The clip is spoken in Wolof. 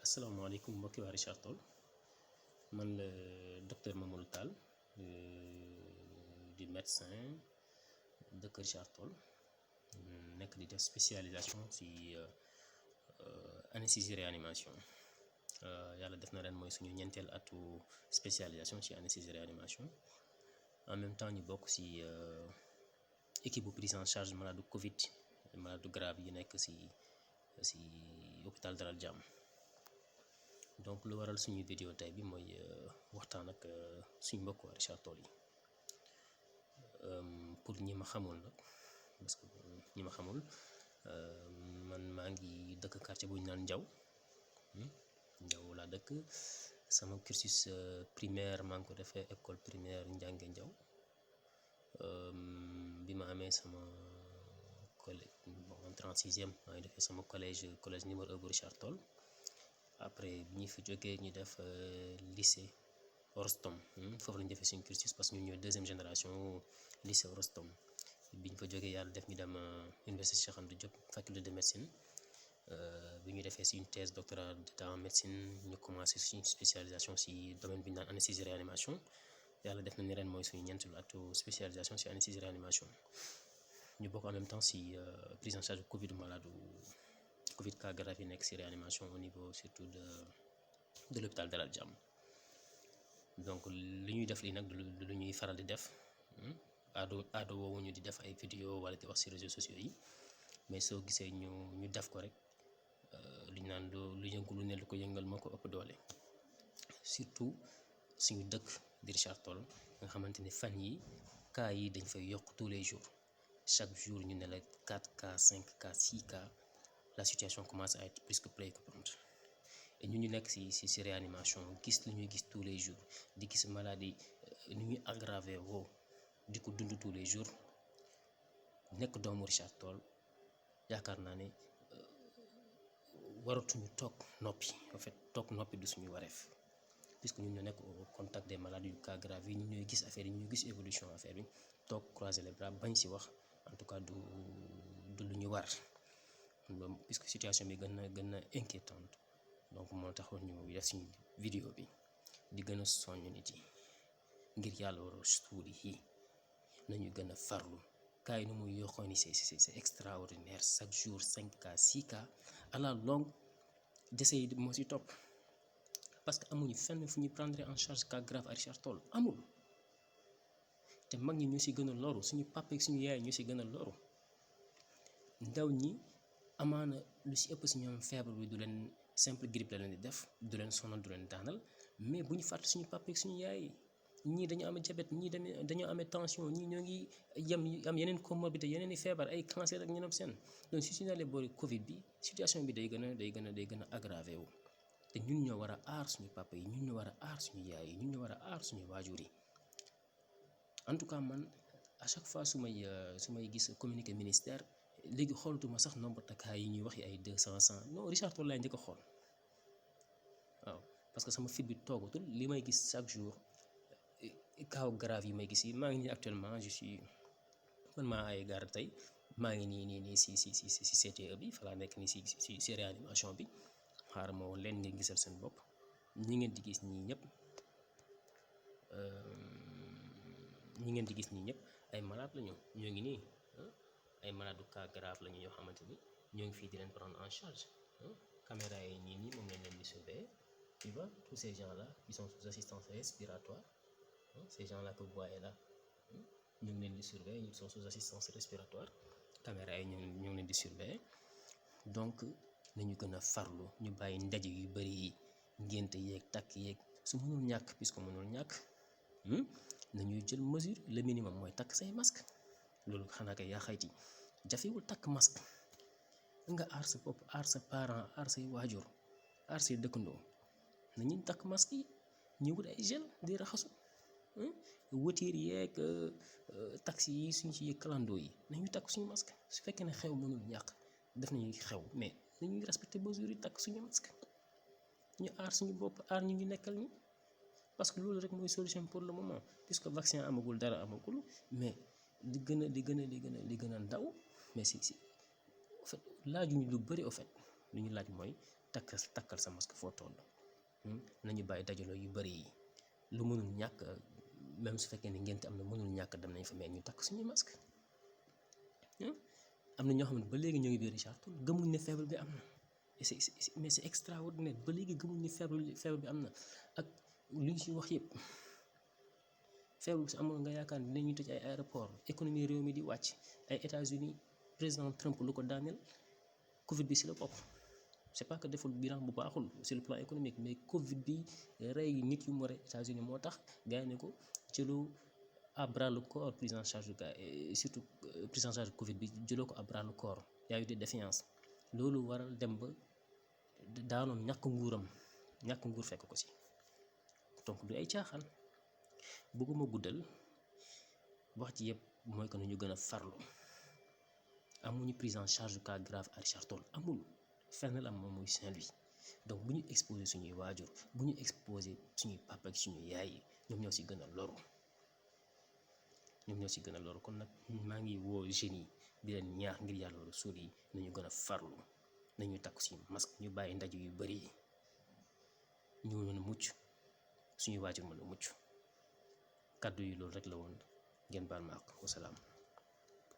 asalaamaaleykum mbokki waa Richard Toll man la docteur Mamadou Tall di médecin dëkk Richard Toll nekk di def spécialisation ci anesthésie réanimation yàlla def na ren mooy suñu ñeenteel atu spécialisation ci anesthésie réanimation en même temps ñu bokk ci équipe bu prise en charge malade Covid malade grave yi nekk ci hôpital Dalal Jàmm. Donc lu waral suñu vidéo tey bi mooy waxtaan ak suñu mbokk waa Richard Toll yi pour ñi ma xamul nag parce que ñi ma xamul man maa ngi dëkk quartier bu ñu naan Njaw laa dëkk. Sama cursus primaire maa ngi ko defee école primaire Njànge Njaw bi ma amee sama collège entrée en sixième maa ngi defee sama collège numéro 1 bu Richard Toll. Après bi ñu fi jógee ñu def lycée Rostom foofu lañu defee suñu cursus parce que ñu ñooy deuxième génération lycée Rostom. bi ñu fa jógee yàlla def ñu dem université Cheikh Anta Diop faculté de médecine bi ñu defee si une thèse doctorat en médecine ñu commencé suñu spécialisation si domaine bi ñu naan anesthésie réanimation yàlla def na ni ren mooy suñu ñeenteelu atu spécialisation si anesthésie réanimation ñu bokk en même temps si prise en charge Covid malade Covid cas grave yi nekk ci réanimation au niveau surtout de l'hôpital Dalal Jàmm. Donc li ñuy def lii nag du lu ñuy faral di def aado woowu ñu di def ay vidéo wala di wax ci réseaux sociaux yi mais soo gisee ñu def ko rek li ñu naan lu yëngu lu ne lu ko yëngal moo ko ëpp doole surtout suñu dëkk di Richard Toll nga xamante ni fan yi cas yi dañ fay yokk tous les jours chaque jour ñu ne la 4 cas 5 cas 6 cas. La situation commence à être plus que préoccupante et ñu nekk ci réanimation gis lu ñuy gis tous les jours di gis maladie nu ñuy aggravé woo di ko dund tous les jours nekk doomu Richard Toll yaakaar naa ne waratuñu toog noppi en fait toog noppi du suñu wareef puisque ñun ñoo nekk au contact des malades yu cas grave yi ñu ñooy gis affaire yi ñu gis évolution affaire bi toog croiser les bras bañ ci wax en tout cas du lu ñu war. Puisque situation bi gën na inquiétante donc moo taxoon ñu def suñu vidéo bi di gën a soññ nit yi ngir yàlla war a suuli yi nañu gën a farlu cas yi nu muy yokkoo ni c'est extraordinaire chaque jour 5 cas 6 cas à la longue décès yi moo ci topp parce que amuñu fenn fu ñu prendre en charge cas grave à Richard Toll amul te mag ñi ñu ci gën a loru suñu papa ak suñu yaay ñu ci gën a loru ndaw ñi. Amaana lu ci ëpp ci ñoom feebar bi du leen simple grippe la leen di def du leen sonal du leen daanal mais bu ñu fàtte suñu papa ak suñu yaay ñii dañoo amee diabète ñii dañoo amee tension ñii ñoo ngi am yeneen comorbidité yeneen i feebar ay cancer ak ñeneen seen donc si suñu dalee boori Covid bi situation bi day gën a aggravé wu te ñun ñoo war a aar suñu papa yi ñun ñoo war a aar suñu yaay yi ñun ñoo war a aar suñu waajur yi en tout cas man à chaque fois su may gis communiqué ministère. Léegi xoolatuma sax nombre de cas yi ñuy wax yi ay 200 100 non Richard Toll laay njëkk a xool waaw parce que sama fit bi toogatul li may gis chaque jour cas grave yi may gis yi maa ngi nii actuellement je suis man maa ay garde tey maa ngi nii si CTE bi fa laa nekk nii si réanimation bi xaaral ma woon leen ngeen gisal seen bopp ñi ngeen di gis ñii ñëpp ay malade lañu ñoo ngi nii. Ay malades du cas grave lañu yoo xamante ni ñoo ngi fii di leen prendre en charge caméra yi nii moom lañ leen di surveiller tu vois tous ces gens là qui sont sous assistance respiratoire ces gens là que vous voyez là ñu ngi leen di surveiller ils sont sous assistance respiratoire caméra yi ñu ngi leen di surveiller donc nañu gën a farlu ñu bàyyi ndaje yu bari yi ngénte yeeg takk yeeg su mënul ñàkk puisque mënul ñàkk nañuy jël mesure le minimum mooy takk say masque loolu xanaa kay yaa xayti jafewul takk masque nga aar sa bopp aar sa parent aar say waajur aar say dëkkandoo nañuy takk masque yi ñu wut ay gel di raxasu wëtiir yeeg taxi yi suñu ci kalandoo yi nañuy takk suñu masque su fekkee ne xew mënul ñàkk def nañuy xew mais nañuy respecter mesures yi takk suñu masque ñu aar suñu bopp aar ñu ngi nekkal ñi parce que loolu rek mooy solution pour le moment puisque vaccin amagul dara amagul mais di gën a ndaw mais si en fait laajuñu lu bëri au fait lu ñu laaj mooy takkal sa masque foo toll. nañu bàyyi dajaloo yu bari yi lu mënul ñàkk même su fekkee ne ngénte am na mënul ñàkk dem nañ fa mais ñu takk suñuy masque. am na ñoo xam ne ba léegi ñoo ngi biir Richard Toll gëmuñ ne feebar bi am na mais c'est extraordinaire ba léegi gëmuñ ne feebar bi am na ak lu ñu ci wax yëpp. feebar bi si amoon nga yaakaar ne dinañu tëj ay aéroport économie réew mi di wàcc ay États-Unis président Trump lu ko daaneel Covid bi si la bopp. c'est pas que deful bilan bu baaxul sur le plan économique mais Covid bi rey nit yu mu rey États-Unis moo tax gars yi ne ko jëloo à bras le corps prise en charge gars et surtout prise en charge Covid bi jëloo ko à bras le corps y a eu des défiances loolu waral dem ba daanoon ñàkk nguur fekk ko si donc du ay caaxaan. bëgguma guddal wax ci yëpp mooy que ñu gën a farlu amuñu prise en charge cas grave à Richard Toll amul fenn la am moom muy Saint-Louis donc bu ñu exposé suñuy waajur bu ñu exposé suñuy papa ak suñuy yaay yi ñoom ñoo si gën a loru kon nag maa ngi woo jeunes yi di leen ñaax ngir yàlla suul yi nañu gën a farlu nañu takk suñu masque ñu bàyyi ndaje yu bari yi ñu mën a mucc suñuy waajur mën a mucc. kàddu yi loolu rek la woon ngeen baal ma ak wasalaam.